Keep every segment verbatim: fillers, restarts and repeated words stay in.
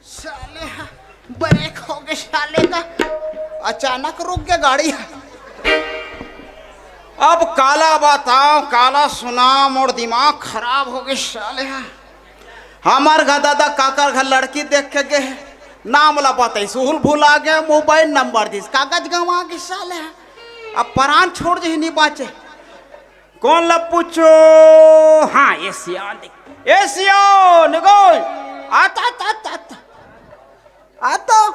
साले हा, ब्रेक हो गए साले का। अचानक रुक गया गाड़ी। अब काला बताओ, काला सुना, मोर दिमाग खराब हो गए साले हा। हमार घर दादा काकर घर लड़की देख के गए, नाम ला बताई, सुहुल भुला गए, मोबाइल नंबर दिस, कागज गंवा गए साले हा। अब परान छोड़ जही, नहीं बाँचे। कौन ला पूछो? हाँ, ए सियान देख। ए सियान, निकल। आता, आता, आता, आता। आता।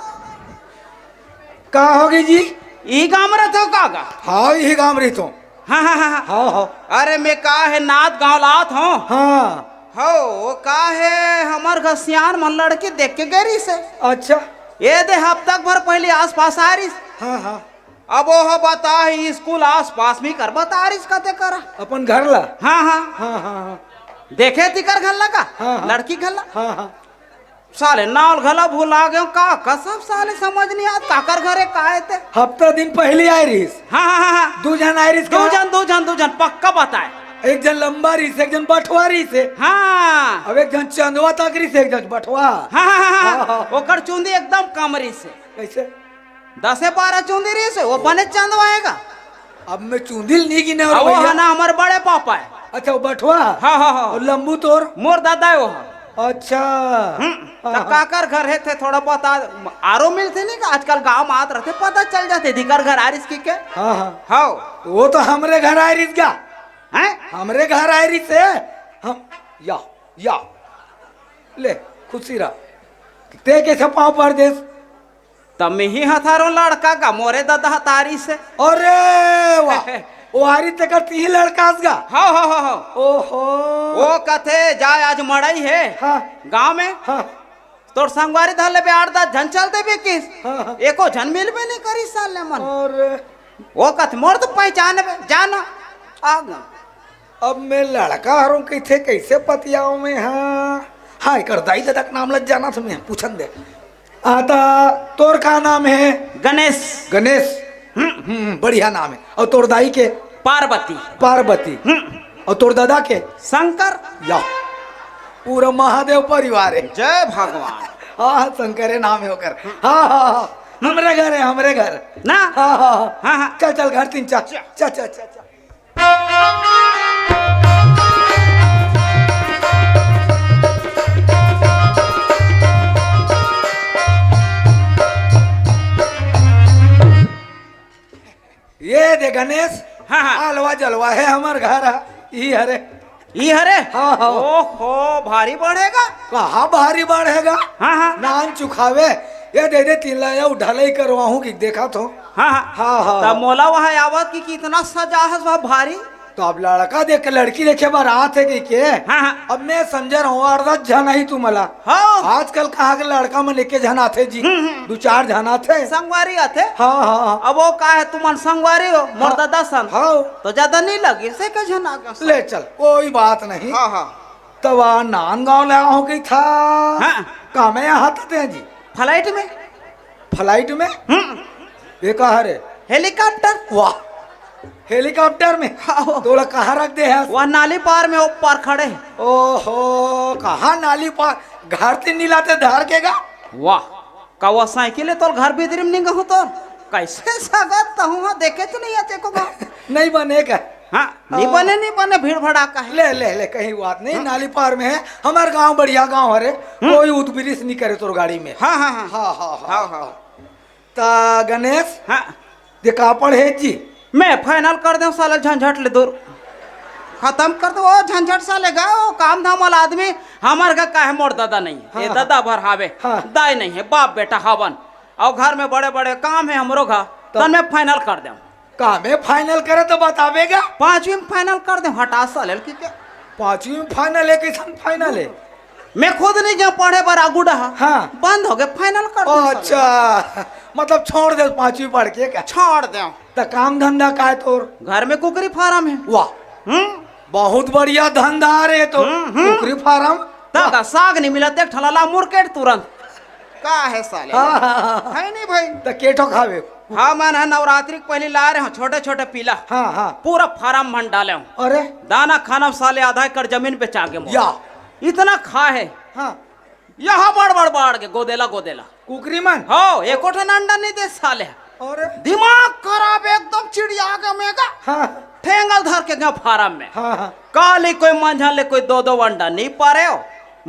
का होगे जी? ई गाँव रहिथो का गा? हाँ, इही गाँव रहिथो। हाँ, हाँ, हाँ, हाँ। हाँ, हाँ। अरे, मैं का हे, नात गाँव ला आत हों। हाँ। हो, वो का हे, हमर घर सियान मन लड़की देख के गए रहिसे। अच्छा। ये दे हफ्ता भर पहली आसपास आए रहिस। हाँ, हाँ। अब वो ह बता ही स्कूल आसपास में कर बता रहिस कते करा। अपन घर ला? हाँ, हाँ। हाँ, हाँ, हाँ। देखे तिकर घर ला का? हाँ, हाँ। लड़की घर ला? हाँ, हाँ। साले नाव घला भुला गयो का, कसम साले समझ नहीं आत, काकर घरे का हे ते? हफ्ता दिन पहली आए रहिस। हाँ, हाँ, हाँ, हाँ। दू झन आए रहिस दू का? झन, दू झन, दू झन, पक्का बताए। एक झन लंबा रहिस, एक झन बठवा रहिस हे। हाँ। अब एक झन चंदवा तक रहिस, एक झन बठवा। हाँ, हाँ, हाँ, हाँ। हाँ, हाँ। ओकर चुंदी एकदम कम रहिस हे। कैसे? दसे बारह चुंदी रहिस हे, वो बने चंदवा हे गा। अब मैं चुंदी ल नहीं गिने अउ वो भैया। है ना, हमर बड़े पापा हे। अच्छा, वो बठवा? हाँ, हाँ, हाँ। अउ लंबू तोर? मोर दादा हे वो। अच्छा। हम्म, हाँ, त हाँ। काकर घर हे ते थोड़ा बहुत आ-, आरो मिलथे नहीं का, आजकल गाँव में आत रहिथे, पता चल जाथे, दिकर घर आए रहिस कि के। हाँ, हाँ। हाँ। वो तो हमरे घर आए रहिस गा। हैं? हमरे घर आए रहिस हे। हम, या, या। ले, खुशी रह। ते कैसे पाँव पर देस? त मिही हथारो लड़का का मोरे ददा हतारी से। अरे वाह, ओ आरी तेकर तीही लड़का अस गा। हाँ, हाँ, हाँ, हाँ। ओहो। वो कथे, "जाए आज मड़ई हे हाँ। गाँव में, हाँ। तोर संगवारी धर लेबे, आठ दस झन चल देबे किस।" हाँ, हाँ। एको झन मिलबे नहीं करी साले मन। अरे। वो कथे, "मोर तो पहचान बे, जाना।" आ गा। अब मैं लड़का हरों कइसे, कइसे पतियाओं मैं, हाँ। हाँ, एकर दाई ददा के नाम ल जानत हों मैं, पूछन दे। आ, त तोर का नाम हे? गणेश। गणेश? हम्म। हम्म, बढ़िया नाम हे। अउ तोर दाई के? पार्वती। पार्वती। हम्म। अउ तोर ददा के? शंकर। या, पूरा महादेव परिवार हे। जय भगवान। हाँ, हाँ, शंकर हे नाम हे ओकर। हाँ, हाँ, हाँ, हमरे घर हे, हमरे घर। ना? हाँ, हाँ, हाँ। हाँ, हाँ। चल, चल, घर तीन, चल। चल। चल, चल, चल, चल। ये दे गणेश, हाँ, हाँ। अलवा जलवा हे हमर घर, इही हरे। ई हरे? हाँ, हाँ। ओहो, भारी बढ़ेगा। कहाँ भारी बढ़ेगा? हाँ, हाँ। नान चुखावे, ये दे दे तीन ला, ये ढलई करवाहूँ कि देखा तो। हाँ, हाँ। हाँ, हाँ। तब मोला वहाँ आवत कि कितना सजा हे वह भारी। तो अब लड़का देख के, लड़की देखे बर आत हे कि के? हाँ, हाँ। अब मैं समझे रहूँ, अड़दस झन ही तुमला। हाँ। आजकल कहाँ के लड़का मन एके झन आथे जी, हम्म, हम्म। दू चार झन आथे। संगवारी आथे। हाँ, हाँ, हाँ। अब वो का हे, तुमन संगवारी हो, मोर हाँ। ददा सन। हाँ। तो ज्यादा नहीं लगिस, एके झन आ गे। ले चल, कोई बात नहीं। हाँ, हाँ। तब आ नांदगांव ले आए हों कहिथस। हाँ। का में आए हस ते जी? फ्लाइट में। फ्लाइट में? हम्म। ये का हरे? हेलीकॉप्टर। वाह, हेलीकॉप्टर में? हाँ। तोला कहाँ रख दे हस? वह नाली पार में, ओ पार खड़े। ओहो, कहाँ नाली पार? घर तीर नइ लाते धर के गा? वाह, का वह साइकिल हे तोर घर भीतरी में निंगा हूँ तोर? कइसे सगत तहूँ हा देखे तो नहीं आते को गा? नहीं बने का? हाँ, नहीं बने, नहीं बने, भीड़ भड़ाका हे। ले, ले, ले, कहीं बात नहीं, हाँ। नाली पार में हे, हमर गांव बढ़िया गांव हरे, हम्म। कोई उतबिरिस नहीं करे तोर गाड़ी में। हाँ, हाँ, हाँ। हाँ, हाँ, हाँ, हाँ, हाँ। हाँ। त गणेश, हाँ। दे का पढ़े जी? मैं फाइनल कर देंव साला झंझट ले दूर। खतम कर दे ओ झंझट साले गा, ओ काम धाम वाला आदमी हमर घर का हे, मोर ददा नहीं हे। हाँ, ए हाँ। ददा भर हावे, हाँ। दाई नहीं हे, बाप बेटा हावन। अउ घर में बड़े-बड़े काम हे हमरो घर, तब तन में फाइनल कर देंव। का में फाइनल करे त बताबे गा? पाँचवीं में फाइनल कर देंव, हटा साले ल कि के। पाँचवीं में फाइनल हे, कइसन फाइनल हे? मैं खुद नहीं जांव पढ़े बर आगू डहा। हाँ। बंद हो गए, फाइनल कर देंव साले। अच्छा, मतलब छोड़ दे पाँचवीं पढ़ के का? छोड़ देंव। त काम धंधा का हे तोर? घर में कुकरी फार्म हे। वाह। हम्म। बहुत बढ़िया धंधा रे तो। हम्म, हम्म। कुकरी फार्म। त का साग नहीं मिलत, एक ठला ला मुरकेट तुरंत। का हे साले? हाँ, हाँ, हाँ। हे नहीं भाई। त के ठो खावे? हमन ह नवरात्रि के पहली लाए रहेंव छोटे-छोटे पीला। हाँ, हाँ। पूरा फार्म भन डालेंव। अरे। दाना खाना साले आधा एकड़ जमीन बेचा गे मोर। या। इतना खाए हे। हाँ। यहाँ बड़ बड़ बाढ़ के गोदेला गोदेला। कुकरी मन? हो, एको ठन अंडा नहीं दे साले। अरे। दिमाग खराब, एकदम चिड़िया के मेगा। हाँ। ठेंगल धर के गया फार्म में। हाँ, हाँ। काली कोई मंझा ले कोई दो दो अंडा नहीं पारे हो।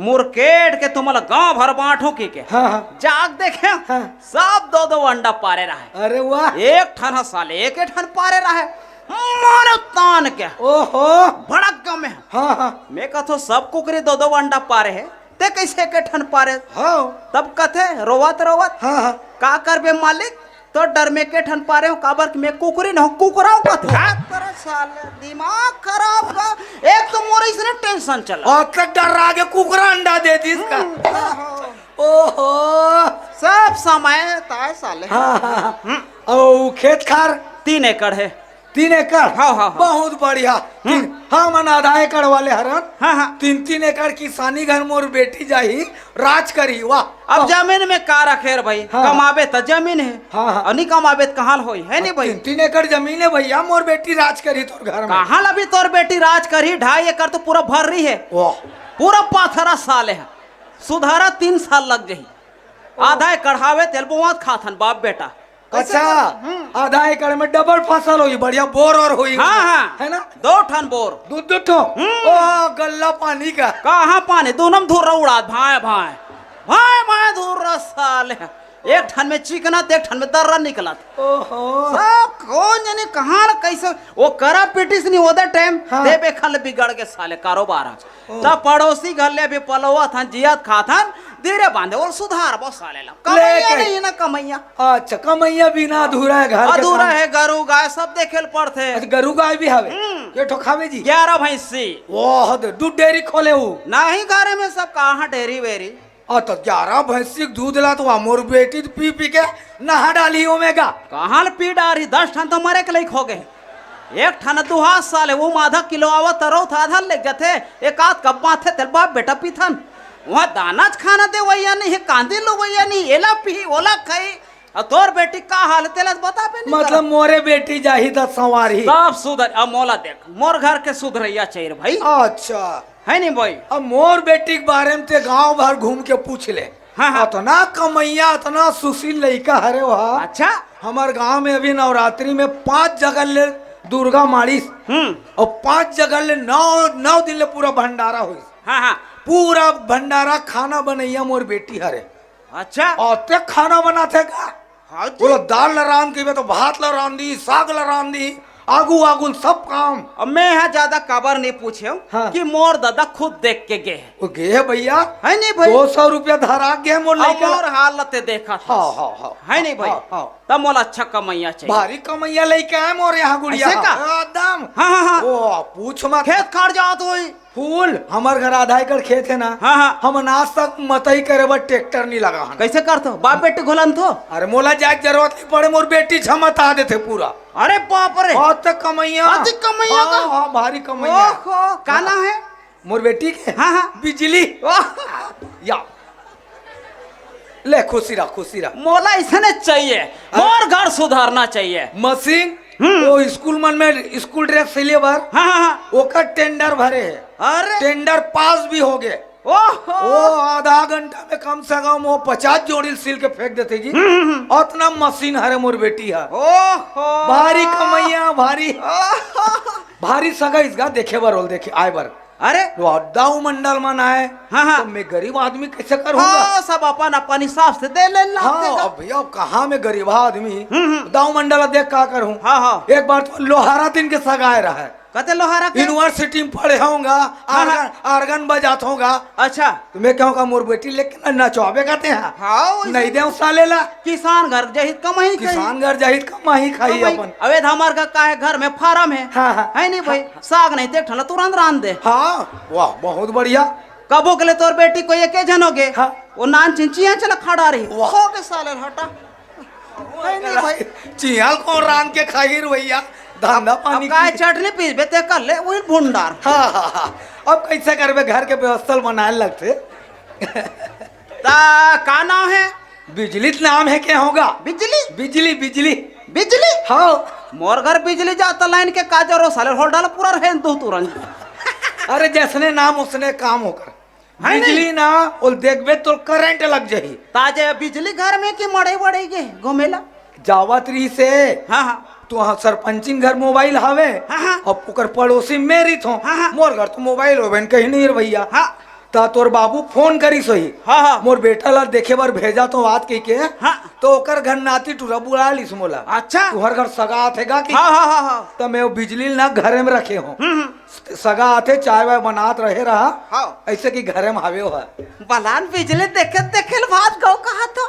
मुरकेट के तुमला गांव भर बांटो की के। हाँ, हाँ। जाग देखे, हाँ। सब दो दो अंडा पारे रहे। अरे वाह। एक ठन ह साले, एक ठन पारे रहे। मारो तान के। ओहो। भड़क गए। हाँ, हाँ। मैं कथो सब कुकरी दो दो अंडा पारे है, ते कैसे एक ठन पारे? हाँ। तब कथे रोवत रोवत, हाँ, हाँ। का करबे मालिक, तो डर में के ठन पारे हो, काबर कि मैं कुकरी न हो, कुकरा हूँ कथे। हाँ, तेरा साले दिमाग खराब का। एक तो मोर इसने टेंशन चला। और तो डर आगे कुकरा अंडा दे दी इसका। हम्म। ओहो। सब समय ताय साले। हाँ, हाँ, हाँ। हम्म। और खेत खार? तीन एकड़ है। तीन एकड़? हाँ, हाँ, हाँ। बहुत बढ़िया। हम्म। तीन, हाँ, मन आधा एकड़ वाले हरन। हाँ, हाँ। तीन, तीन एकड़ किसानी घर मोर बेटी जाही, राज करही, वाह। अब वाह। जमीन में का रखे रे भाई? हाँ। कमाबे त जमीन है। हाँ, हाँ। और नहीं कमाबे त कहाँ ल होई, है नहीं भाई? तीन, तीन एकड़ जमीन है भैया, मोर बेटी राज करही तोर घर में। कहाँ ल अभी तोर बेटी राज करही, ढाई एकड़ तो पूरा भर रही है। वाह। पूरा पाथरा साले है। सुधारा तीन साल लग जाही। आधा एकड़ हावे, तेल बोआत खाथन बाप बेटा। अच्छा, हम्म। आधा एकड़ में डबल फसल होई, बढ़िया बोर और होई। हाँ, हाँ। है ना? दो ठन बोर। दू, दू ठो? हम्म। ओ, गल्ला पानी का। कहाँ पानी? दोनों में धुर्रा उड़ात, भाए, भाए। भाए, भाए, धुर्रा साले। एक ठन में चिकना, एक ठन में दर्रा निकलत। ओहो। सब कौन जाने कहाँ ल कैसे, वो करा पीटिस नहीं होते टाइम, हाँ। दे बेखल बिगड़ के साले कारोबार ह। ओ। तब पड़ोसी घर ले अभी पलोवत हन, जियत खात हन, धीरे बांधे और सुधार बो साले ला। कमैया लेके। नहीं ना कमैया। अच्छा, कमैया बिना अधूरा है घर के अधूरा काम। है, गरु गाय सब देखे ल पड़थे। अच्छा, गरु गाय भी हवे? हम्म। के ठो खावे जी? ग्यारह भैंसी। वाह, तो दूध डेयरी खोले हूँ। नहीं, घरे में सब कहाँ डेयरी वेयरी। अ, त ग्यारह भैंसी के दूध ला तो मोर बेटी तो पी पी के नहा डाली ओमेगा। कहाँ ल पी डारही, दस ठन तो मरे के लइक हो गए। एक ठन दुहा साले, वो आधा किलो आवत रहो था, आधा ले जथे, एक आध कप माथे तेल बाप बेटा पीथन। वहाँ दाना च खाना दे वैया नहीं, कांदी लो वैया नहीं, एला पी, ओला खाई। और तोर बेटी का हाल तेला बता पे नहीं मतलब करा। मोरे बेटी जाही त संवारही। सब सुधर, अब मोला देख, मोर घर के सुधरैया चाहिए भाई। अच्छा। है नहीं भाई? अब मोर बेटी के बारे में ते गांव भर घूम के पूछ ले। हाँ, हाँ। अतना कमैया, अतना सुशील लइका हरे वहा। अच्छा। हमर गांव में अभी नवरात्रि में पांच जगह ले दुर्गा मारिस। हम्म। और पांच जगह ले नौ, नौ दिन ले पूरा भंडारा होइस। हाँ, हाँ। पूरा भंडारा खाना बनैया मोर बेटी हरे। अच्छा। और ते खाना बनाथे का? हाँ जी। बोला, दाल ला रांध के, तो भात ला रांध दी, साग ला रांध दी, आगू आगू सब काम। अब मैं यहाँ ज्यादा काबर नहीं पूछे हूँ हाँ। कि मोर दादा खुद देख के गए हैं। वो गए है भैया। है नहीं भाई? दो सौ रुपया धरा गए मोर अब लइका। मोर हालत देखा था। हाँ, हाँ, हाँ। है नहीं भाई? हाँ, हाँ। तब मोला अच्छा कमैया चाहिए। भारी कमैया लइका है मोर यहाँ गुड़िया। ऐसे का? एकदम। हाँ, हाँ, हाँ। वो पूछ मत। खेत खार जात होई। फूल, हमर घर आधा एकड़ खेत है ना, हाँ, हाँ। हम आज तक मतई करे बर ट्रैक्टर नहीं लगा हन। कैसे करथो? बाप बेटी घुलनथो? अरे मोला जाए के जरूरत नहीं पड़े, मोर बेटी झमता देथे पूरा। अरे बाप रे। बहुत तक कमैया। अति कमैया हाँ, का? हाँ, भारी कमैया। ओहो, का हाँ। नाम है? मोर बेटी के? हाँ, हाँ। बिजली। ओह। या। ले, खुशी रह, खुशी रह। मोला इसने चाहिए। हाँ। मोर घर सुधारना चाहिए। मशीन, हम्म। वो स्कूल मन में स्कूल ड्रेस सिले बर, हाँ, हाँ, हाँ। ओकर टेंडर भरे है। अरे। टेंडर पास भी हो गए। ओहो। वो आधा घंटा में कम से कम वो पचास जोड़ी सिल के फेंक देथे जी। हम्म, हम्म, हम्म। अतना मशीन हरे मोर बेटी है। ओहो। भारी कमैया, भारी। ओहो। भारी सगा इसका देखे बर होल, देखे, आए बर। अरे। वो दाऊ मंडल मन आए, हाँ, हाँ। तो मैं गरीब आदमी कैसे करूँगा? हाँ, सब अपन अपन हिसाब से दे लेना हाँ, देगा। अब भैया, अब कहाँ मैं गरीब आदमी, हम्म, हम्म। दाऊ मंडल देख का करूँ? हाँ, हाँ। एक बार तो लोहारा दिन के सगाए रहा है। कते लोहारा के? यूनिवर्सिटी में पढ़े होगा, हाँ, हाँ। आर्गन, आर्गन बजात होगा। अच्छा। तो मैं कहूँगा, मोर बेटी लेके ना नचवाबे कहते हैं। हाँ, वही नहीं से। देव साले ला। किसान घर जहित कमाई कही। किसान घर जहित कमाई खाई कमाई। अपन। अबे, हमार का, का है, घर में फार्म है। हाँ, हाँ। है नहीं भाई? हाँ। साग नहीं देख ठला तुरंत रांध दे। हाँ, वाह, बहुत बढ़िया। कबो के ले तोर बेटी कोई एके झन हो गे। हाँ। वो नान चिंचिया चला खड़ा रही। वाह। सो के साले हटा। नहीं, नहीं भाई। चियाल कौन रांध के खाही रे भैया? धंधा अब पानी गाय की। चटनी पीसबे ते कर ले, वही भुंडार। हाँ, हाँ, हाँ। अब कैसे करबे, घर के व्यवस्था बनाए लगते। ता का नाम है? बिजली त नाम है, के होगा? बिजली? बिजली, बिजली। बिजली? हाँ। मोर घर बिजली जाता लाइन के का जरो साले होल डाल पूरा रहन दो तुरंत। अरे जैसने नाम उसने काम होकर। है नहीं? बिजली ना, ओला देखबे तो करंट लग जाही। ताजे बिजली घर में कि मड़ई वड़ई गे घूमेला? जावत रहिसे। हाँ, हाँ। तो हाँ, सरपंचिन घर मोबाइल हवे। हाँ, हाँ। अब ओकर पड़ोसी में रहिथों। हाँ, हाँ। मोर घर तो मोबाइल होबे न कहीं नहीं रे भैया। हाँ। त तोर बाबू फोन करिस होही। हाँ, हाँ। मोर बेटा ला देखे बर भेजा तो बात कहिके। हाँ। तो ओकर घर नाती टूरा बुला लिस मोला। अच्छा। तुहर घर सगा आथे गा कि? हाँ, हाँ, हाँ, हाँ। त मैं वो बिजली ला ना घरे में रखे हों। हम्म, हम्म। सगा आथे, चाय वाय बनात रहे रहा। हाँ। ऐसे कि घरे में हवे हो। बलान बिजली देखे देखे भात गौ कहा तो।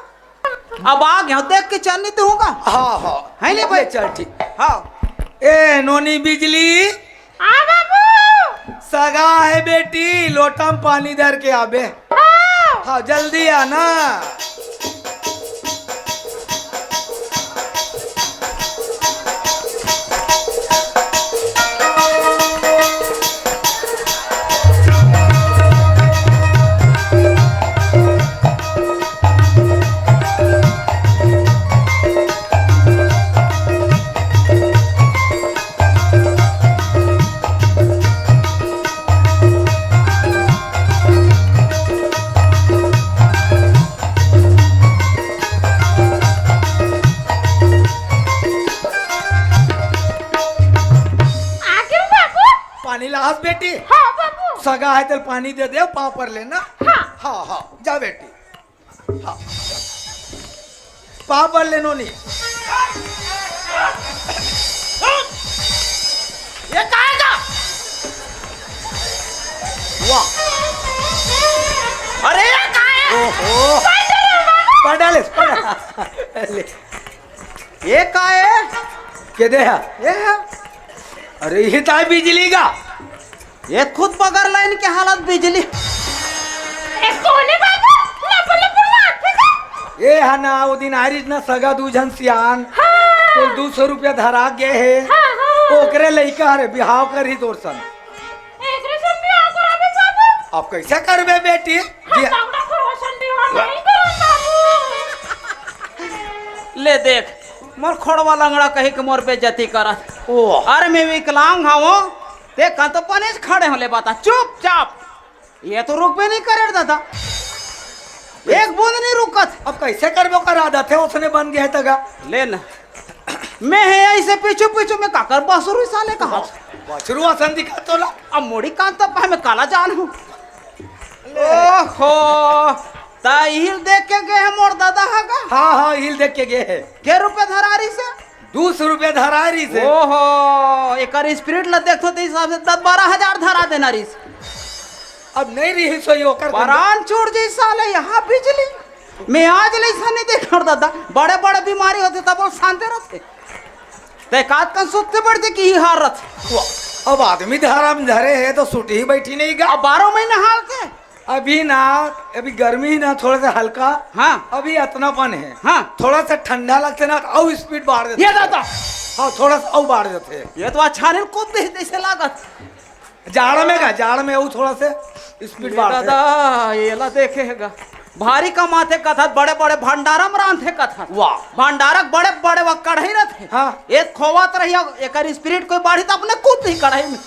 अब आ गया, देख के चल नहीं दूंगा। हाँ, हाँ। है नहीं भाई? चल ठीक। हाँ। ए नोनी बिजली। हाँ बाबू। सगा है बेटी, लोटा में पानी धर के आबे। हाँ। हाँ, जल्दी आना। आगे बाबू। पानी लास बेटी। हाँ बाबू। सगा है तेल पानी दे दे, पाँव पर लेना। हाँ। हाँ, हाँ, जा बेटी। हाँ। पाँव पर ले नोनी। ये काय का? वाह। अरे ये काय है? ओहो। पढ़ डाले, पढ़। ले। ये काय है? के दे है? ये है। अरे ये ताय बिजली का। ये खुद बगर लाइन के हालत बिजली। ए, कोने बाबू? ना बोले पुरवा, ठीक है? ए हा ना, वो दिन आरिस ना सगा दू झन सियान। हाँ। तो दू सौ रुपया धरा गे हे। हाँ, हाँ। ओकरे लइका हरे, बिहाव करही तोर सन। एकरे सन बिहाव कराबे बाबू? अब कैसे करबे बेटी? हम जी। लंगड़ा खरवा सन बिहाव नहीं करब बाबू। ले देख, मोर खोड़वा लंगड़ा कही के मोर बेइज्जती करत। ओ। अरे मैं विकलांग हवं, ते कन तो बनेच खड़े हो ले बता, चुपचाप। ये तो रुकबे नहीं करे रे दादा, एक बूंद नहीं रुकत। अब कैसे करबो कर आदत है, उसने बन गया है तगा। ले ना, मैं है ऐसे पीछू पीछू में काकर बसरू साले कहा। बछरू असन दिखा तोला। अब मुड़ी कान तब मैं काला जान हूँ। ओहो, ता हिल देख के गए हैं मोर दादा हा का? हाँ, हाँ, हिल देख के गए हैं। के रुपए धरा रहिस हे? दू सौ रुपया धरा रहिस हे। ओहो, एकर स्प्रिट ला देखथो त हिसाब से दस बारह हजार धरा देना रहिस। अब नहीं रहिस होही ओकर। परान छूट जाही साले, यहाँ बिजली। मैं आज ले ऐसा नहीं देखा दादा, बड़े बड़े बीमारी होथे तब वो शांत रहथे। ते कात कन सुत्ते पड़थे कि ही हार रहथे। वाह, अब आदमी धरा में धरे हे तो सुटी ही बैठी नहीं गा। अब बारह महीना हाल के। अभी ना, अभी गर्मी ना थोड़ा सा हल्का। हाँ। अभी अतनापन है। हाँ। थोड़ा सा ठंडा लगथे ना, तो अउ स्पीड बाढ़ देथे। ये दादा। हाँ, थोड़ा सा अउ बाढ़ देथे। ये तो अच्छा नहीं, कूद दे जैसे लागत। जाड़ में का, जाड़ में अउ थोड़ा से स्पीड ये बाढ़ देथे। दादा, ये ला देखे है गा। भारी कमाथे कथत, बड़े बड़े भंडारा में रांधथे कथत। वाह। भंडारा के बड़े बड़े वो कढ़ाई रहथे। हाँ। एक खोवत रही, एकर स्प्रिट कोई बाढ़ी तो अपने कूद नहीं कढ़ाई में।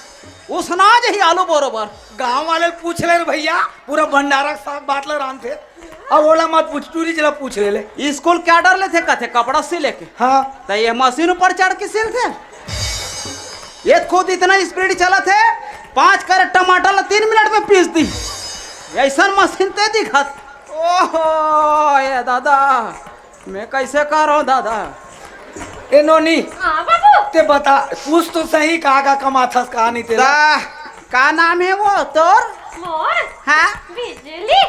उसना जही आलू बरोबर। गांव वाले ल पूछ ले रे भैया, पूरा भंडारा के साग भात ल रांधथे। अब ओला मत पूछ, टूरी जी ला पूछ ले ले। स्कूल कैडर लेथे कथे कपड़ा सिले के। हाँ। त ये मशीन ऊपर चढ़ के सिलथे। ये खुद इतना स्पीड चलत हे, पाँच कैरेट टमाटर ला तीन मिनट में पीस दी। ऐसन मशीन ते दिखत। ओहो, ये दादा। मैं कैसे करो दादा? ए नोनी, हाँ बाबू। ते बता, पूछ तो सही, का का कमाथस, का नहीं तेला? ता, का नाम है वो तोर? मोर? हाँ? बिजली।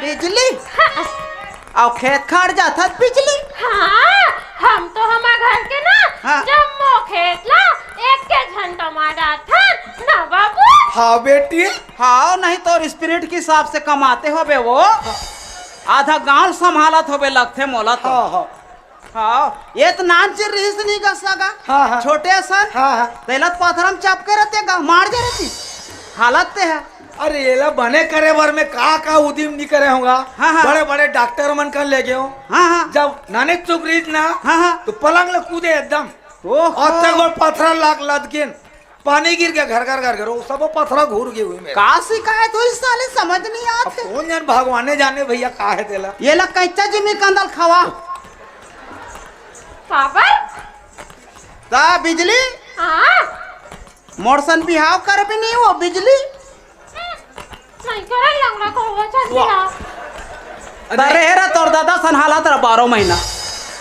बिजली? हाँ। अउ खेत खार जाथस बिजली? हाँ, हम तो हमार घर के ना, हाँ। जम्मो खेत ला एक के झन कमा डारथन ना बाबू। हाँ बेटी। हाँ, नहीं तोर स्प्रिट के हिसाब से कमाते होबे वो। हाँ। आधा गांव संभालत होबे लगथे मोला तो। हाँ, हाँ। हाँ, ये तो नान चिर रहिस नहीं गा सगा। हाँ, हाँ। छोटे असन। हाँ, हाँ। तेला तो पथरा में चपके रहते गा, मार दे रहती। हालत ते है। अरे, एला बने करे बर में का, का उदिम नहीं करे होगा। हाँ, हाँ। बड़े, बड़े डॉक्टर मन कर ले गयो। हाँ, हाँ। जब नाने चुक रहिस ना, हाँ, हाँ। तो पलंग ले कूदे एकदम। ओहो। अतक बड़ पथरा लाग लदकिन। पानी गिर के घर घर घर घर, वो सब पथरा घूर गे हुई मेरा। का शिकायत होइस साले, समझ नहीं आत अब हे। कौन जान, भगवाने जाने भैया का हे तेला। ये ला कच्चा जिमी कंदल खवा। काबर? ता बिजली? हाँ। मोर सन बिहाव करबे नहीं वो बिजली। नहीं करे लंगड़ा को वो चल वाह। दिया। अरे तरे रे तोर दादा सन हालत रह बारह महीना।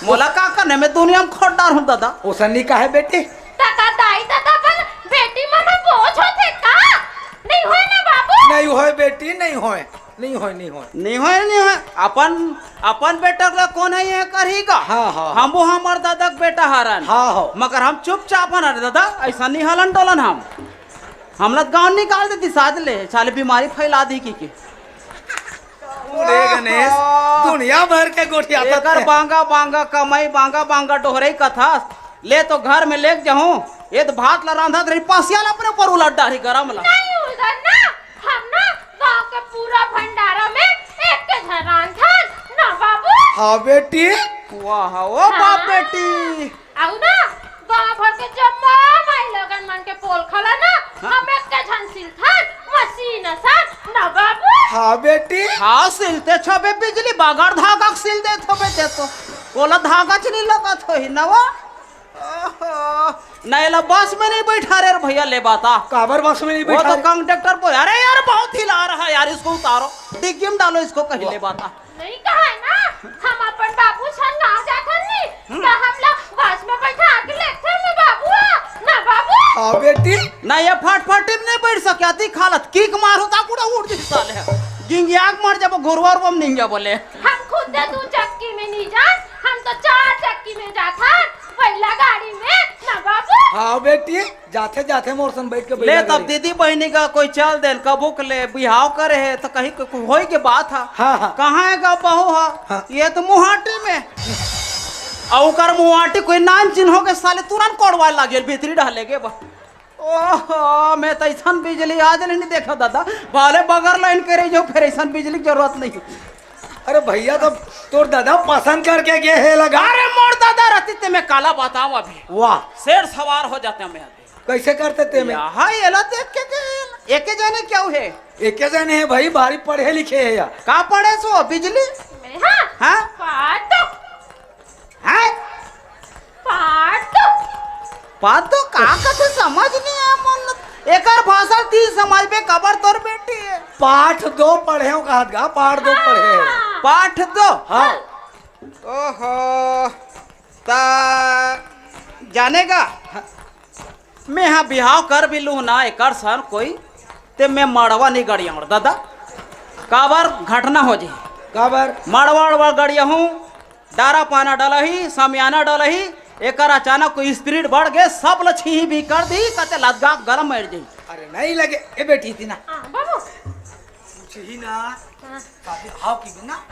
मोला का करने में दुनिया में खोट डार हूँ दादा। ओसन नहीं कहे बेटी। तका दाई दादा बन बेटी मन बोझ होथे का? नहीं होय ना बाबू? नहीं होय बेटी, नहीं होय। नहीं होय, नहीं होय। नहीं होय, नहीं होय। अपन, अपन बेटा ला कोन हे ये करही का? हाँ, हाँ। हम वो हमर दादा के बेटा हरन। हाँ, हाँ। मगर हम चुपचाप हन, अरे दादा, ऐसा नहीं हलन डोलन हम। हमला गाँव निकाल देती साथ ले, साले बीमारी फैला दी की, की। अरे गणेश, दुनिया भर के गोठियाथस एकर। बांगा बांगा कमाई, बांगा बांगा डोहरई कथस। ले तो घर में लेके जाहूं, ये तो भात ला रांधत रही, पसिया ला अपने ऊपर उलट डारी गरम ला। नहीं उलटन ना, हम ना गांव के पूरा भंडारा में एक के झन रांधन ना बाबू। हाँ बेटी। वाह, ओ बाप हाँ। बेटी। अउ ना, गांव भर के जम्मा माई लोगन मन के पोलखा ला ना, हाँ। हम एक के झन सिलथन, मशीन असन, ना बाबू? हाँ बेटी। हाँ, सिलते छबे बिजली, बगैर धागा के सिल देत होबे ते तो। ओला धागा च नहीं लगत होही, ना वो? ओहो, ना एला बस में नहीं बैठा रे भैया, ले बाता। काबर बस में नहीं वो तो बैठा रे? कंडक्टर बोल, "अरे यार, बहुत हिला रहा है यार, इसको उतारो, डिग्गी में डालो इसको," कहीं ले बाता। नहीं कहा है ना, हम अपन बाबू संग गाँव जाथन नी, हम्म। त हमला बस में बैठा के लेथे ना बाबू, ना बाबू। हाँ बेटी। ना ये फटफटी में नहीं बैठ सके, अति खालत किक मारो ता कुड़ा उड़ जी साले। गिंगिया के मर जाबो, घुरवा उरवा में नहीं जाबो ले। हम खुद दे दू चक्की में नहीं जान, हम तो चार चक्की में जाथन, बैला गाड़ी में, ना बाबू। हाँ बेटी। जाथे जाथे मोर सन बैठ के ले बैला तब गाड़ी। दीदी बहिनी का कोई चल देन, कभू के ले बिहाव करे हे त कहीं के कोई होई के बात हा। हाँ, हाँ। कहाँ हे गा बहू हा? हाँ। ये तो मुहाटी में। अउ ओकर मुहाटी कोई नान चिन्हो के साले तुरंत कोड़वा लागे भीतरी डहले गे बा। ओहो, मैं तो ऐसन बिजली आज नहीं देखा दादा। भाले बगर लाइन के रही जो फिर ऐसन बिजली की जरूरत नहीं। अरे भैया, तो तोर दादा पसंद करके गे हे लगा। अरे मोर दादा रहती ते मैं काला बताओ अभी। वाह। शेर सवार हो जाते मैं अभी। कैसे करते ते में? यहाँ एला देख के, के एके जाने क्या हे? एके जाने हे भाई, भारी पढ़े लिखे हे या। का पढ़े सो बिजली? मैं हाँ। हाँ? पाठ तो। हाँ? पाठ तो। पाठ तो का कथे समझ नहीं आय मन। एकर भाषा ती समझ में कबर तोर बेटी हे। पाठ दो पढ़े हो कहत गा, पाठ दो पढ़े हो। हाँ। पाठ दो? हाँ। ओहो, ता जाने गा, मैं हा बिहाव कर भी लूँ ना एकर सन कोई, ते मैं मड़वा नहीं गड़ियाऊँ दादा, काबर घटना हो जाही। काबर? मड़वा अड़वा गड़ियाहूँ, डारा पाना डलही, समियाना डलही, एकर अचानक कोई स्प्रिट बढ़ गे, सब ल छीही भी कर दी, कते लदगा गरम मर जाही। अरे नहीं लगे, ए बेटी थी ना। हाँ, बाबू। पूछही ना। हाँ। शादी हाव की ना।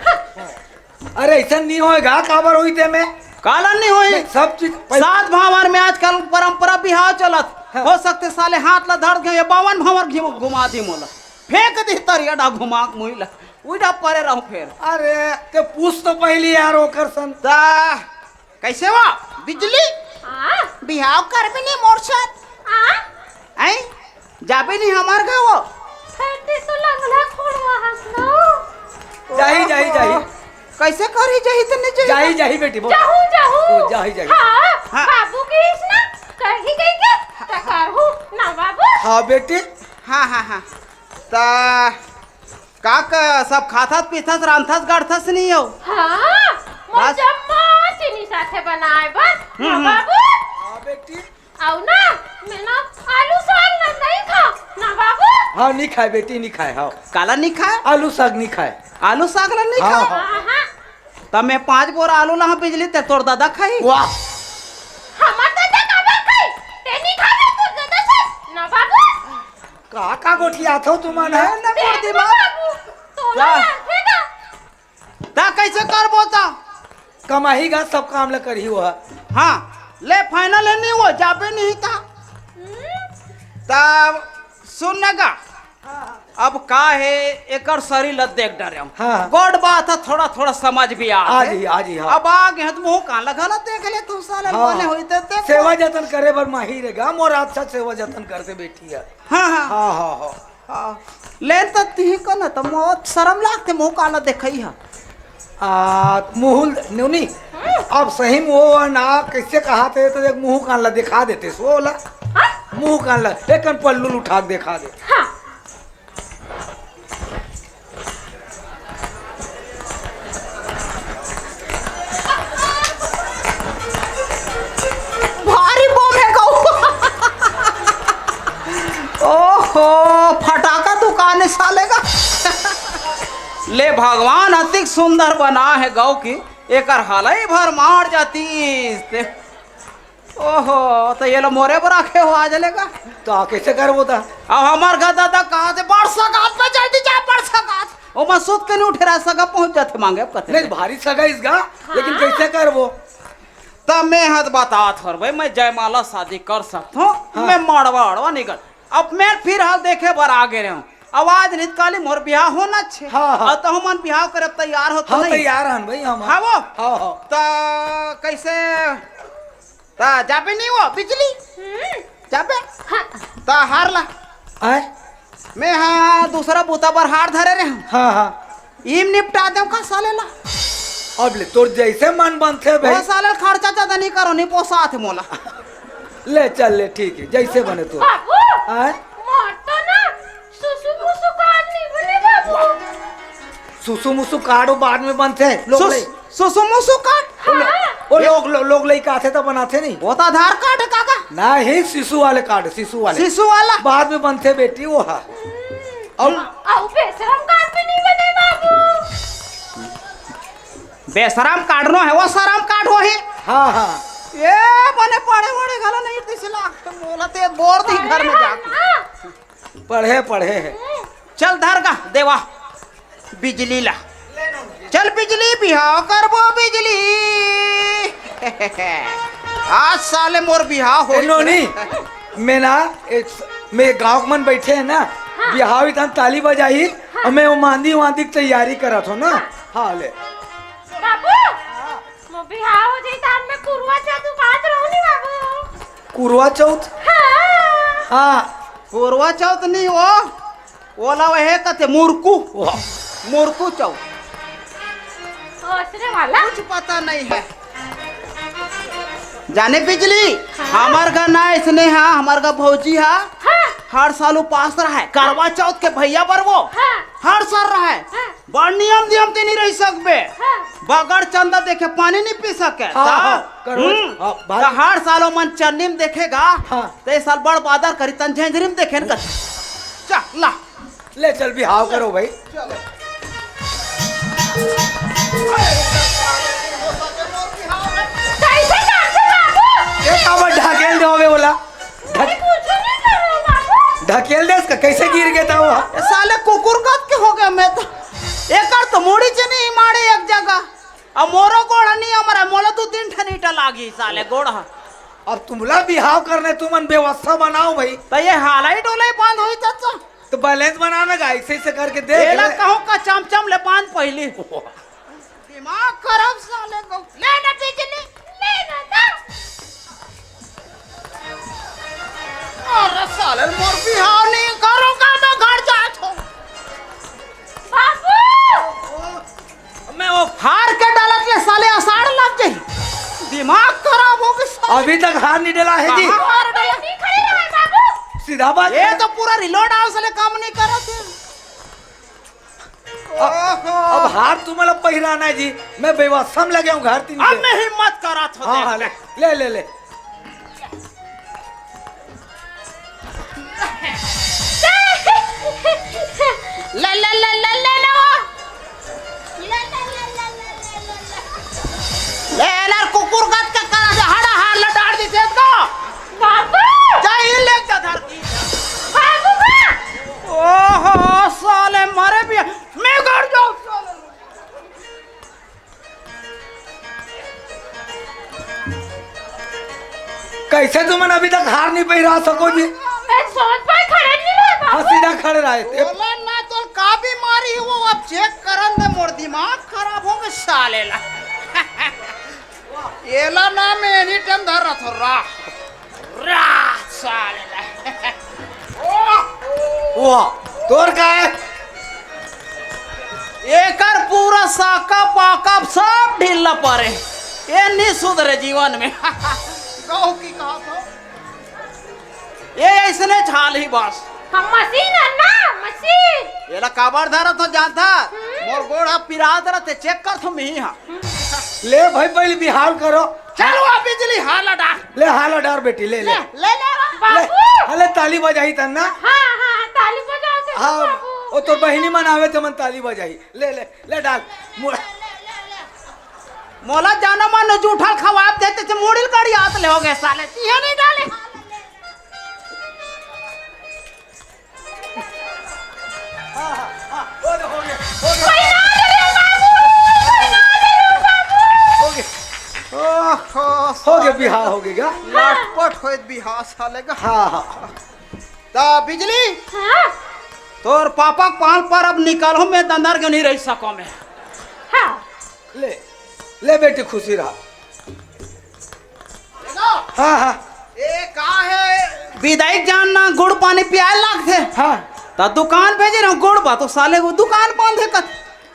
अरे, ऐसा नहीं होएगा, काबर होई ते में? काला नहीं होई। नहीं, सब चीज पै- सात भावर में आजकल परंपरा बिहाव चलत। हाँ। हो सकते साले हाथ ला धर के ये बावन भावर घिम-, घुमा दी मोला। फेंक दी तरिया डा घुमा के मुई ला। उई डा परे रहूं फेर। अरे, ते पूछ तो पहली यार, ओकर सन। ता कैसे वा? बिजली? हाँ। बिहाव करबे नहीं मोर साथ? हाँ। हैं? जाबे नहीं हमार गाँव? फेंटे तो लंगला खोलवा हस ना। जाही, जाही, जाही। कैसे करी जाही तने जाही? जाही, जाही बेटी, बोल। जाहू, जाहू। ओ, जाही, जाही। हाँ, हाँ। बाबू के इस ना करही कही के, त करहू ना बाबू। हाँ बेटी। हाँ, हाँ, हाँ। ता का, का सब खाथस, पीथस, रांधथस, गढ़थस नहीं हो? हाँ, मोर बस। जम्मा चीनी साथे बनाए बस, हम्म, ना हम्म। बाबू। हाँ बेटी। अउ ना, मैं ना आलू साग ना नहीं खा, ना बाबू। हाँ, नहीं खाए बेटी, नहीं खाए, हाँ। काला नहीं खाए? आलू साग नहीं खाए। आलू साग ला नहीं हाँ, खाए? हाँ। हाँ, हाँ। तब मैं पाँच बोरा आलू ला बिजली ते तोर दादा खाही। वाह। हमार दादा काबर खाही? ते नहीं खाए तोर दादा से, ना बाबू। का, का गोठियाथो तुमन ह? ना, ना, देख मोर दिमाग। बाबू, तोला का? लगथे ना। ता कैसे करबो ता? कमाही गा सब काम ल करही वो ह। हाँ, ले फाइनल हे नहीं वो, जाबे नहीं ता। हम्म। ता सुन ना गा। हाँ, हाँ। अब का हे, एकर शरीर ल देख डरेंव। हाँ, हाँ। गोठ बात हे, थोड़ा थोड़ा समझ भी आथे। आ जी, आ जी, हाँ। अब आ गे हंव त मुंह कान ल घला देख लेथंव साले, हाँ। बने होही त देख। सेवा जतन करे बर माहिर हे गा, मोर अच्छा सेवा जतन करथे बेटी ह। हाँ, हाँ। हाँ, हाँ, हाँ। हाँ। ले त तिही कह ना, त मोर शरम लागथे, मुंह कान ल देखई ह। आ, मुहुल, नोनी, अब सही में वो ना, कइसे कहाथे, त एक मुंह कान ल देखा देतेस, वो ला। हाँ? मुंह कान ल, एक कन पल्लू ल उठा के देखा दे। हाँ। भारी बम हे गऊ। ओहो, फटाका दुकान हे साले का। ले भगवान, अतिक सुंदर बना हे गऊ कि एकर हलई भर मार जातिस ते। ओहो, त ये ला मोरे बर राखे हो आज ले का? त कइसे करबो त? अब हमर घर दादा कहाथे, "बड़ सगात पे जल्दी जा, बड़ सगात।" ओमा सुत के नइ उठे रहा, सगा पहुंच जाथे मांगे, अब कथे नहीं, ले। भारी सगा इस गा, लेकिन हाँ। कइसे करबो? त मैं हद बतात हंव रे भई, मैं जयमाला शादी कर सकथंव, हाँ। मैं मड़वा अड़वा नइ कर। अब मैं फिर हाल देखे बर आ गे रहेंव। अब आज नइ त काली मोर बिहाव होना हे। हाँ, हाँ। अब त हमन बिहाव करे तैयार होत हाँ, नहीं। तैयार हन भई हम। हाँ वो? हाँ, हाँ। त कइसे? त जाबे नहीं वो बिजली? हम्म। जाबे? हाँ। त हार ला। आय? मैं हा दूसरा बूता बर हार धरे रहेंव। हाँ, हाँ। इम निपटा देंव का साले ला? अब ले, तोर जइसे मन बनथे भई। वो साले खर्चा ज्यादा नइ करो, नइ पोसाथे मोला। ले चल ले, ठीक हे, जइसे बने तोर। बाबू, आय? मोर तो ना सुसु मुसु काट नइ बने बाबू। सुसु मुसु काट वो बाद में बनथे, लोग सुस-, ले। सुसु मुसु काट? वो लो-, हाँ। वो लोग, लो-, लोग लइका आथे त बनाथे नहीं। वो त आधार कार्ड हे काका। नहीं, शिशु वाले कार्ड, शिशु वाले। शिशु वाला? बाद में बनथे बेटी, वो हा। अउ अउ बेशरम कार्ड भी नइ बने बाबू। बेशरम कार्ड नो हे, वो शरम कार्ड होही। हाँ, हाँ। ये बने पढ़े वढ़े घला नहीं, तइसे लागथे मोला ते बोर दी घर में जाके। हाँ। पढ़े, पढ़े हे। चल धर गा देवा बिजली ला। चल बिजली, बिहाव करबो बिजली। आज साले मोर बिहाव हो ए नोनी, मैं ना, एक, मैं गांव के मन बैठे हैं ना, हाँ। बिहाव इतना ताली बजाई, हाँ। और मैं वो मांदी वांदी की तैयारी करत हूँ ना। हाँ। हाँ, ले। बाबू, मोर बिहाव हो जाई त मैं कुरवा चौथ उपास रहूं नी बाबू। कुरवा चौथ? हाँ। हाँ। कुरवा चौथ नहीं वो, ओला वहे कथे मुरकू। वाह। मुरकू चौथ। ओसने वाला? कुछ पता नहीं है। जाने बिजली, हाँ। हमर घर ना इसने हा, हमर घर भौजी हा, हाँ। हर साल उपास रहे, करवा चौथ के भैया बर वो। हाँ। हर साल रहे। हाँ। बड़ नियम नियम ते नहीं रह सकबे। हाँ। बगड़ चंदा देखे पानी नहीं पी सके। हाँ, ता? हाँ, करवा हम्म। हाँ, भाई। ता हर साल ओमन चन्नी में देखेगा। हाँ। ते साल बड़ बादर करी तन झेंझरी में देखे न कर। चल, ला। ले चल, बिहाव करो भाई। कैसे करते बाबू? ये काबर ढकेल दे होवे बोला? ढक-, अरे, कुछ नहीं कर रहा हूँ बाबू। ढकेल दे इसका, कैसे गिर गया था वो? ए, साले कुकुर कत के हो गया मैं तो। एकर तो मुड़ी च नहीं मारे एक जगह। अब मोरो गोड़ नहीं हमारा, मोला दो तीन ठन ईंटा लागी साले गोड़ ह। अब तुमला बिहाव करने तुमन व्यवस्था बनाओ भाई। तो ये हालाई डोलाई बंद होई चाचा। तो बैलेंस बनाना गा, ऐसे ऐसे करके देख एला ले। कहो का चमचम ले पान पहली। दिमाग खराब साले को। ले ना बिजली, ले ना ना। अरे साले मोर बिहाव नहीं करो का मैं घर जात हूँ। बाबू! मैं वो हार के डालत ले साले आषाढ़ लग जाई। दिमाग खराब हो गई साले। अभी तक हार नहीं डला है जी। कहाँ हार डला? नहीं खड़े रहे बाबू। सीधा बात ये है। तो पूरा रिलोड आओ साले काम नहीं करत है। अब, ओहो। अब हार तुम्हाला पहिराना है जी, मैं व्यवस्था में लगे हूँ घर तीन अब के। मैं हिम्मत करा था हाँ, देख हाँ, ले। ले, ले, ले, ले। ले, ले, ले, ले, ले, ले वो। ले, ले, ले, ले, ले, ले, ले, ले। ले, ले, कुकुर गत के करा दे, हड़ा हार लटाड़ दी थे तो। बाबू। जा, ये ले जा धरती। बाबू बा। ओहो, साले मरे भी। मैं घर जाऊँ, साले। कैसे तुमन अभी तक हार नहीं पहिरा सको जी? मैं सोच पाए खड़े नहीं रहे हाँ, बाबू। सीधा खड़े रहे। बोला ना, अब चेक करन दे, मोर दिमाग खराब होगे साले ला। एला ना मैं एनी टाइम धर रहा था, रा, रा, साले ला। वाह, तोर का है? एकर पूरा साका पाका सब ढीला परे। ये नहीं सुधरे जीवन में। कहू की कहा था? ये ऐसने छाल ही बस। हम मशीन है ना, मशीन। एला काबर धरत हो जानता? हम्म। मोर गोड़ हा पिरात रहते, चेक कर तुम ही हा। ले भाई, पहले बिहाव करो। चल वो बिजली हाला डार। ले हाला डार बेटी, ले, ले। ले, ले, ले, ले। बाबू। अले ताली बजाई तन ना। हाँ, हाँ, ताली बजा दे हाँ, बाबू। वो तो बहिनी मन आवे तो मन ताली बजाई। ले, ले, ले डाल। मो-, मोला जाना मन जूठल खवाब देते थे, मुड़िल कड़ी हाथ ले हो गए साले। तिहे नहीं डाले। हाँ, हाँ, हाँ, हो गया, हो गया, हो गया। कोई ना ले लो बाबू, कोई ना ले लो बाबू। हो गया। ओहो, हो गया, साले बिहाव का। हो गया क्या? लटपट होए बिहाव साले का। हाँ, हाँ। ता बिजली, हाँ। तोर पापा के पाल पर अब निकल हो, मैं दंदर के नहीं रह सको मैं। हाँ। ले, ले बेटी, खुशी रहा। हाँ, हाँ। ए, का है? बिदाई जान ना गुड़ पानी पियाए लागथे। हाँ। त दुकान भेजे ना गुड़ बा, तो साले वो दुकान बंद है कत।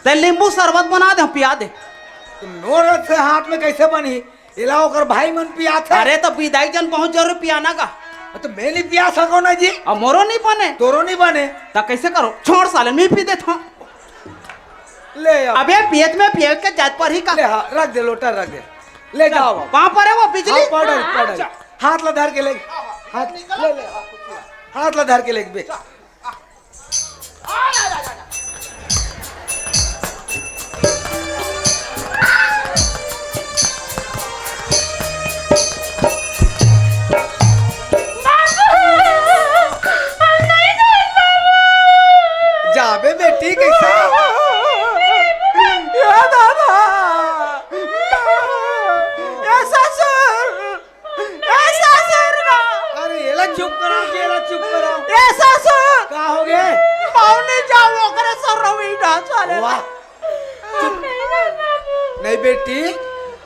ते नींबू शरबत बना दे, पिया दे। तो नोरत से हाथ में कैसे बनी? इला ओकर भाई मन पियाथे। अरे, तो बिदाई जान बहुत जरूर पियाना का। तो मैं नहीं पिया सको ना जी। अब मोरो नहीं बने। तोरो नहीं बने। त कैसे करो? छोड़ साले, मैं पी देता हूँ। ले आओ। अबे पेट में पिए के जात पर ही का। ले, हाँ, रख दे, लोटा रख दे। ले चल, जाओ अब। पाँव पर है वो बिजली। हाँ, पड़, हाँ, पड़। चल। हाथ ला धर के ले। हाथ ले, ले, हाथ ला धर के ले बे। बाबू, हम नहीं जात बाबू। जाबे बेटी, कैसे? ए दादा, ए ससुर, ए ससुर बा। अरे, एला चुप कराओ जी, एला चुप कराओ। ए ससुर। का हो गए? पावने जाओ, ओकरे सर रवि ना चले। वाह। चुप। नहीं बेटी,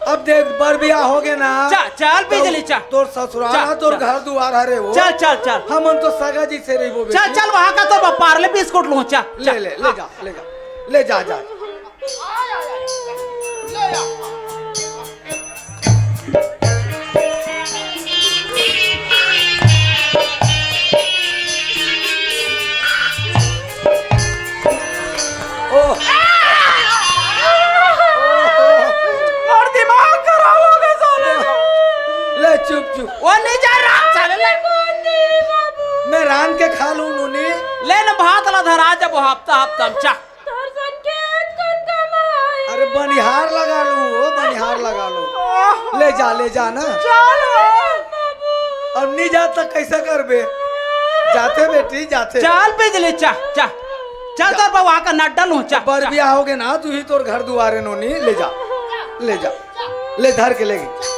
अब देख, बर बियाह हो गए ना। चल, चल, तो बिजली, चल। तोर ससुराल चल, है, तोर चल। घर दुआर हरे वो। चल, चल, चल। हमन तो सगा जी से रहिबो बेटी। चल, चल, वहाँ का तो पार्ले बिस्कुट लूँ, चल, ले, चल। ले, ले जा, ले जा, ले जा, जा। ओह। मोर दिमाग खराब हो गया साले का। ले चुप चुप। वो नहीं जा रहा, चल ले। मैं रांध के खा लूं नूनी। ले ना भात ला धरा जब हफ्ता हफ्ता में चा। तोर सन के कौन कमाए? अरे बनिहार लगा लूं, वो बनिहार लगा लूं। ले जा, ले जा ना। चल। अब नहीं जा त कैसे करबे? जाते बेटी, जाते। चल बिजली, चा, चा। चल जा। तोर बउआ का नड्डा लूं, चा, बर चा। बियाह होगे ना, तू ही तोर घर दुआरे नोनी, ले जा, ले जा, ले धर के ले गई।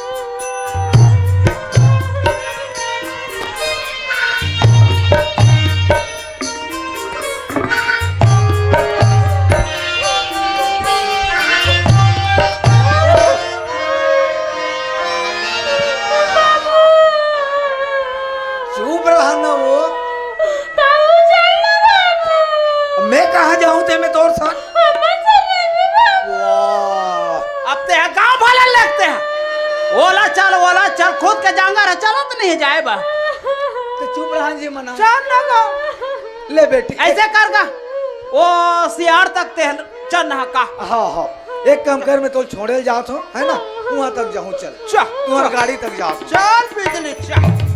चुप रहा ना वो। बाबू, चल ना बाबू। मैं कहाँ जाऊँ ते मैं तोर साथ? अम्मा, चल ना बाबू। वाह। अब ते गाँव वाला लगते हैं। ओला चल, ओला चल, खुद के जांगर है, चलत नहीं जाए बा। तो चुप रहा जी मना। चल ना गा। ले बेटी। ऐसे कर गा। ओ सियार तक ते चल ना का। हाँ, हाँ। एक काम कर, मैं तो छोड़े जात हूँ, है ना? वहाँ तक जाऊँ, चल। चल। तुम्हार गाड़ी तक जात हूँ। चल बिजली, चल।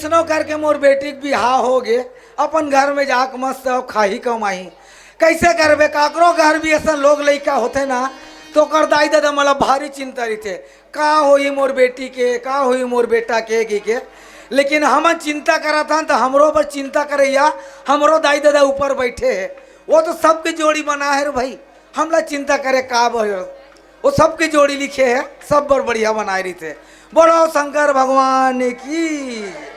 कइसनो करके मोर बेटी के बिहाव हो गे, अपन घर में जाके मस्त खाही कमाही। कइसे करबे, काकरो घर भी अइसन लोग लइका होथे ना, त ओकर दाई ददा मन ला भारी चिंता रहिथे, का होही मोर बेटी के, का होही मोर बेटा के, कहिके। लेकिन हमन चिंता करत हन, त हमरो बर चिंता करइया हमरो दाई ददा ऊपर बइठे हे। वो तो सबके जोड़ी बनाए हे रे भई, हमला चिंता करे का बर? वो सबके जोड़ी लिखे हे, सब बर बढ़िया बनाए रहिथे। बोलो शंकर भगवान की।